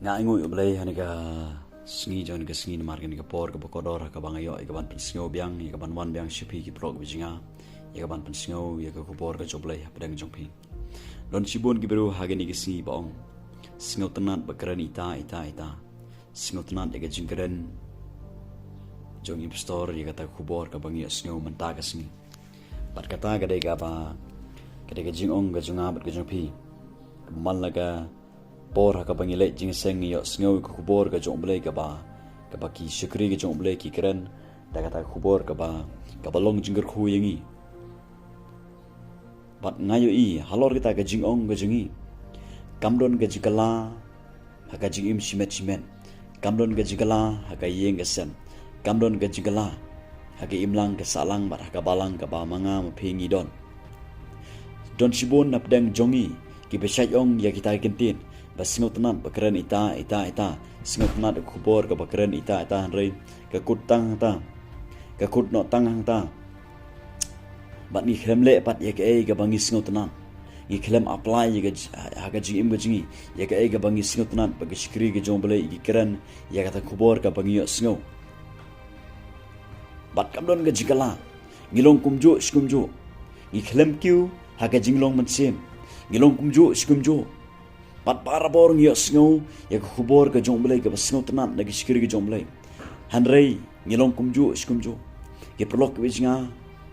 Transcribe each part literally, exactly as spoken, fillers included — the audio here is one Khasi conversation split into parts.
Nga ainguh ïa U Blei ha kane ka sngi jong kane ka sngi namar kane ka por kaba kordor ha kaba nga ïoh ïa kaban pynsngew biang, ïa kaban wan biang sha phi ki paralok bajinga, ïa kaban pynsngew ïa ka khubor ka jong U Blei hapdeng jong phi. Don shibun ki briew ha kane ka sngi ba ong, sngewtynnat ba kren ita ita ita. Sngewtynnat ïa ka jingkren jong i pastor ïa kata ka khubor kaba ngi ïohsngew mynta ka sngi. Bad kata ka dei kaba, ka dei ka jingong ka jong nga bad ka jong phi. Kaba man la ka por ha kaba ngi leit jingïaseng ngi ïohsngew ïa ka khubor ka jong U Blei kaba, kaba ki shakri ka jong U Blei ki kren da kata ka khubor kaba, kaba long jingkyrkhu ïa ngi. Bad nga ïohi halor kata ka jingong ka jong ngi, kam don ka jingkylla ha ka jingim shimet shimet. Kam don ka jingkylla ha ka ïing ka sem. Kam don ka jingkylla ha ka imlang ka sahlang bad ha ka balang kaba ma nga ma phi ngi don. Don shibun napdeng jong ngi kiba shait ong ïa kita ki kyntien ba sngewtynnat ba kren ita ita ita. Sngewtynnat ïa ka khubor kaba kren ita ita, hynrei ka kut tang hangta, ka kut noh tang hangta. Bad ngi khlem leh pat ïa kaei kaba ngi sngewtynnat. Ngi khlem apply ïa ka j-, ha ka jingim ka jong ngi ïa kaei kaba ngi sngewtynnat ba ki shakri ka jong U Blei ki kren ïa kata ka khubor kaba ngi ïohsngew. Bad kam don ka jingkylla. Ngi long kumjuh shi kumjuh. Ngi khlem kiew ha ka jinglong mynsiem. Ngi long kumjuh shi kumjuh. Bad barabor ngi ïohsngew ïa ka khubor ka jong U Blei kaba sngewtynnat na ki shakri ka jong U Blei. Hynrei ngi long kumjuh shi kumjuh. Ki paralok kiba jong nga,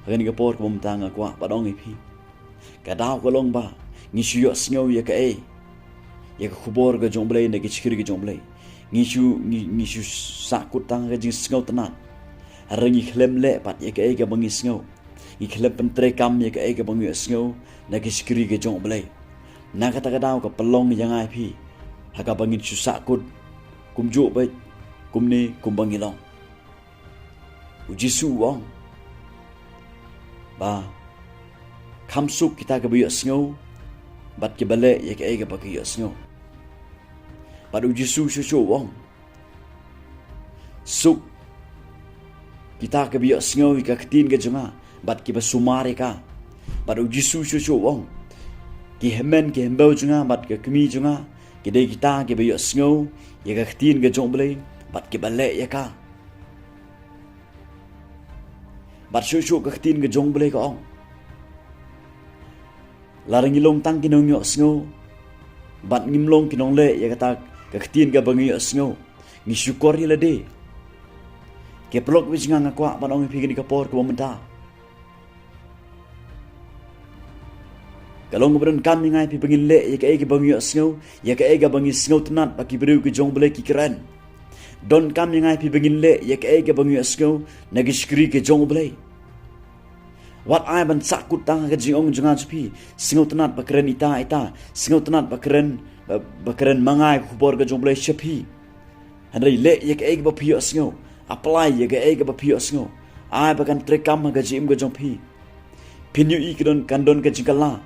ha kane ka por kaba mynta nga kwah ban ong ïa phi, ka daw ka long ba ngi shu ïohsngew ïa kaei, ïa ka khubor ka jong U Blei na ki shakri ka jong U Blei. Ngi shu, ngi, ngi shu sahkut tang ha ka jingsngewtynnat. Hynrei ngi khlem leh pat ïa kaei kaba ngi sngew. Ngi khlem pyntreikam ïa kaei kaba ngi ïohsngew na ki shakri ka jong U Blei. Na kata ka daw ka pynlong ïa nga ïa phi ha kaba ngin shu sahkut kumjuh beit kumne kumba ngi long. U Jisu u ong ba kham suk kita kiba ïohsngew bad kiba leh ïa kaei kaba ki ïohsngew. Bad u Jisu shuh shuh u ong, suk kita kiba ïohsngew ïa ka ktien ka jong nga bad kiba sumar ïa ka. Bad u Jisu shuh shuh u ong, ki hynmen ki hynbew jong nga bad ka kmie jong nga ki dei kita kiba ïohsngew ïa ka ktien ka jong U Blei bad kiba leh ïa ka. Bad shuh shuh ka ktien ka jong U Blei ka ong, lada ngi long tang ki nongïohsngew bad ngim long ki nongleh ïa kata ka ktien kaba ngi ïohsngew, ngi shukor ïa lade. Ki paralok kiba jong nga, nga kwah ban ong ïa phi ha kane ka por kaba mynta, ka long kaba donkam ïa nga ïa phi ba ngin leh ïa kaei kaba ngi ïohsngew, ïa kaei kaba ngi sngewtynnat ba ki briew ki jong U Blei ki kren. Donkam ïa nga ïa phi ba ngin leh ïa kaei kaba ngi ïohsngew na ki shakri ki jong U Blei. Wat ai ban sahkut tang ha ka jingong jong nga jong phi, sngewtynnat ba kren ita ita, sngewtynnat ba kren, ba, ba kren ma nga ïa ka khubor ka jong U Blei sha phi. Hynrei leh ïa kaei kaba phi ïohsngew. Apply ïa kaei kaba phi ïohsngew. Ai ba kan treikam ha ka jingim ka jong phi. Phin ïohi ka don, kan don ka jingkylla.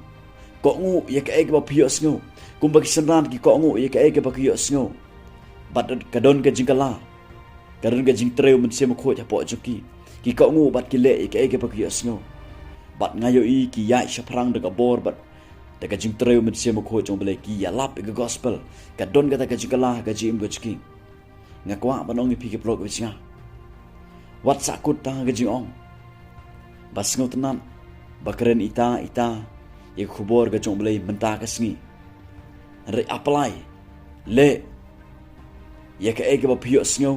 Kohnguh ïa kaei kaba phi ïohsngew. Kumba ki synran ki kohnguh ïa kaei kaba ki ïohsngew. Bad ka don ka jingkylla. Ka don ka jingtrei u Mynsiem Bakhuid hapoh jong ki. Ki kohnguh bad ki leh ïa kaei kaba ki ïohsngew. Bad nga ïohi ki ïaid shaphrang da ka bor bad da ka jingtrei u Mynsiem Bakhuid jong U Blei, ki ïalap ïa ka gospel. Ka don kata ka jingkylla ha ka jingim ka jong ki. Nga kwah ban ong ïa phi ki paralok kiba jong nga, wat sahkut tang ha ka jingong ba sngewtynnat ba kren ita ita ïa ka khubor ka jong U Blei mynta ka sngi. Hynrei apply, leh ïa kaei kaba phi ïohsngew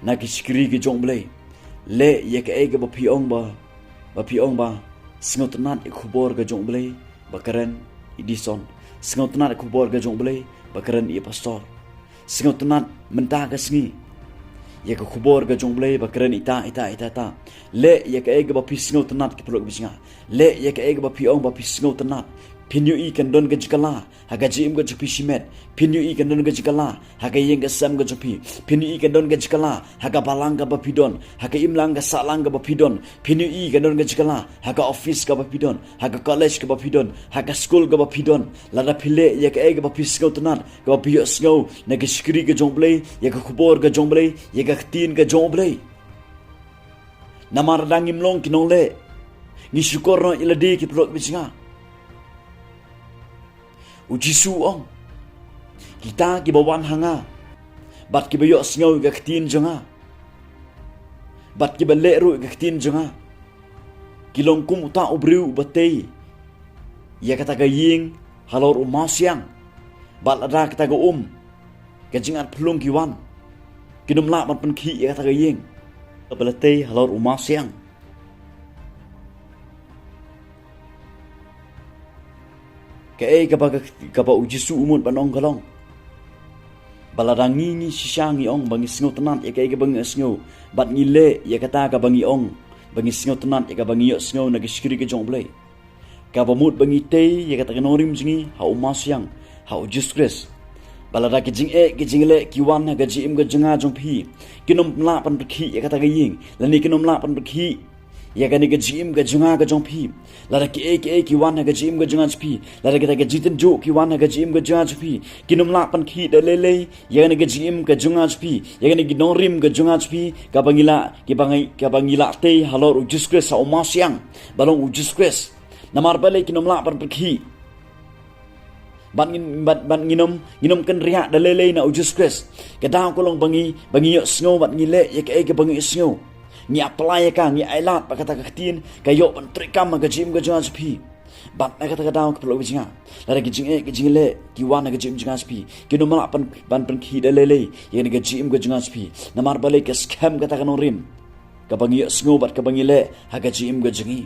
na ki shakri ki jong U Blei. Leh ïa kaei kaba phi ong ba, ba phi ong ba sngewtynnat ïa ka khubor ka jong U Blei ba kren i Dison. Sngewtynnat ïa ka khubor ka jong U Blei ba kren i pastor. Sngewtynnat mynta ka sngi ïa ka khubor ka jong U Blei ba kren ita ita ita ita. Leh ïa kaei kaba phi sngewtynnat ki paralok kiba jong nga. Leh ïa kaei kaba phi ong ba phi sngewtynnat. Phin ïohi kan don ka jingkylla ha ka jingim ka jong phi shimet. Phin ïohi kan don ka jingkylla ha ka ïing ka sem ka jong phi. Phin ïohi kan don ka jingkylla ha ka balang kaba phi don, ha ka imlang ka sahlang kaba phi don. Phin ïohi kan don ka jingkylla ha ka office kaba phi don, ha ka college kaba phi don, ha ka skul kaba phi don. Lada phi leh ïa kaei kaba phi sngewtynnat, kaba phi ïohsngew na ki shakri ka jong U Blei, ïa ka khubor ka jong U Blei, ïa ka ktien ka jong U Blei. Namar lada ngim long ki nongleh, ngi shukor noh ïa lade ki paralok kiba jong nga. U Jisu u ong, Kita kiba wan ha nga bad kiba ïohsngew ïa ka ktien jong nga bad kiba leh ruh ïa ka ktien jong nga ki long kum uta u briew uba tei ïa kata ka ïing halor u mawsiang. Bad lada kata ka um ka jingat phlung ki wan, kin ym lah ban pynkhih ïa kata ka ïing kaba la tei halor u mawsiang. Kaei kaba, kaba u Jisu u mut ban ong ka long ba lada ngi, ngi shisha ngi ong ba ngi sngewtynnat ïa kaei kaba ngi ïohsngew bad ngi leh ïa kata kaba ngi ong ba ngi sngewtynnat ïa kaba ngi ïohsngew na ka shakri ka jong U Blei, kaba mut ba ngi tei ïa kata ka nongrim jong ngi ha u mawsiang, ha u Jisu Khrist. Ba lada ki jingeh ki jingleh ki wan ha ka jingim ka jong nga jong phi, kin ym lah ban pynkhih ïa kata ka ïing, lane kin ym lah ban pynkhih ïa kane ka jingim ka jong nga ka jong phi. Lada kiei kiei ki wan ha ka jingim ka jong nga jong phi, lada kita ki jingtynjuh ki wan ha ka jingim ka jong nga jong phi, kin ym lah ban khih da lei lei ïa kane ka jingim ka jong nga jong phi, ïa kane ka nongrim ka jong nga jong phi, kaba ngi lah, kiba ngi, kaba ngi lah tei halor u Jisu Khrist ha u mawsiang ba long u Jisu Khrist. Namar balei kin ym lah ban pynkhih? Bad ngin, bad, bad ngin ym, ngin ym kynriah da lei lei na u Jisu Khrist. Ka daw ka long ba ngi, ba ngi ïohsngew bad ngi leh ïa kaei kaba ngi ïohsngew. Ngi apply ïa ka, ngi ailad ba kata ka ktien ka ïoh ban treikam ha ka jingim ka jong nga jong phi. Bad na kata ka daw ki paralok kiba jong nga, lada ki jingeh ki jingleh ki wan ha ka jingim jong nga jong phi, kin ym lah ban, ban pynkhih da lei lei ïa kane ka jingim ka jong nga jong phi. Namar balei? Ka skhem kata ka nongrim kaba ngi ïohsngew bad kaba ngi leh ha ka jingim ka jong ngi.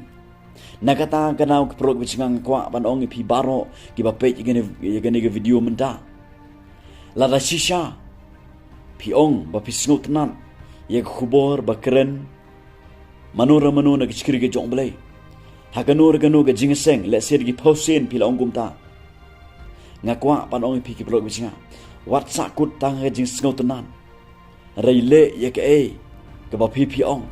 Na kata ka daw ki paralok kiba jong nga, nga kwah ban ong ïa phi baroh kiba peit ïa kane, ïa kane ka video mynta, lada shisha phi ong ba phi sngewtynnat ïa ka khubor ba kren mano re mano na ka shakri ka jong U Blei ha kano re kano ka jingïaseng, lehse da ki phew sien phi la ong kumta, nga kwah ban ong ïa phi ki paralok kiba jong nga, wat sahkut tang ha ka jingsngewtynnat. Hynrei leh ïa kaei kaba phi, phi ong.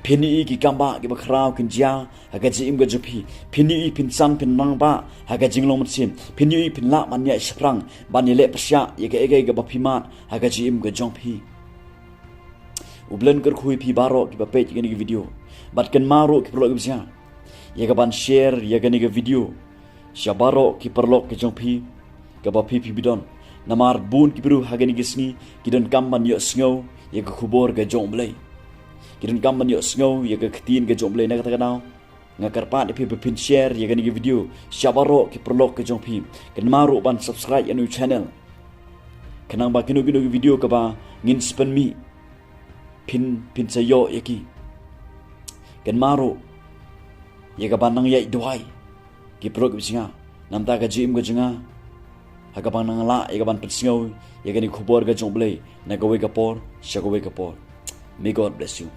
Phin ïohi ki kambah kiba khraw kin jia ha ka jingim ka jong phi. Phin ïohi phin san phin rangbah ha ka jinglong mynsiem. Phin ïohi phin lah ban ïaid shaphrang ban ïaleh pyrshah ïa kaei kaei kaba phi mad ha ka jingim ka jong phi. U Blei un kyrkhu ïa phi baroh kiba peit ïa kane ka video. Bad kynmaw ruh ki paralok kiba jong nga ïa ka ban share ïa kane ka video sha baroh ki paralok ki jong phi, kaba phi, phi, phi don. Namar bun ki briew ha kine ki sngi ki donkam ban ïohsngew ïa ka khubor ka jong U Blei. Ki donkam ban ïohsngew ïa ka ktien ka jong U Blei. Na kata ka daw nga kyrpad ïa phi ba phin share ïa kane ka video sha baroh ki paralok ki jong phi. Kynmaw ruh ban subscribe ïa u channel, khnang ba kino kino ki video kaba ngin sa pynmih phin, phin sa ïoh ïa ki. Kynmaw ruh ïa ka ban nang ïaid duwai ki paralok kiba jong nga, namar ka jingim ka jong nga ha ka ban nang lah ïa ka ban pynsngew ïa kane ka khubor ka jong U Blei na kawei ka por sha kawei ka por. May God bless you.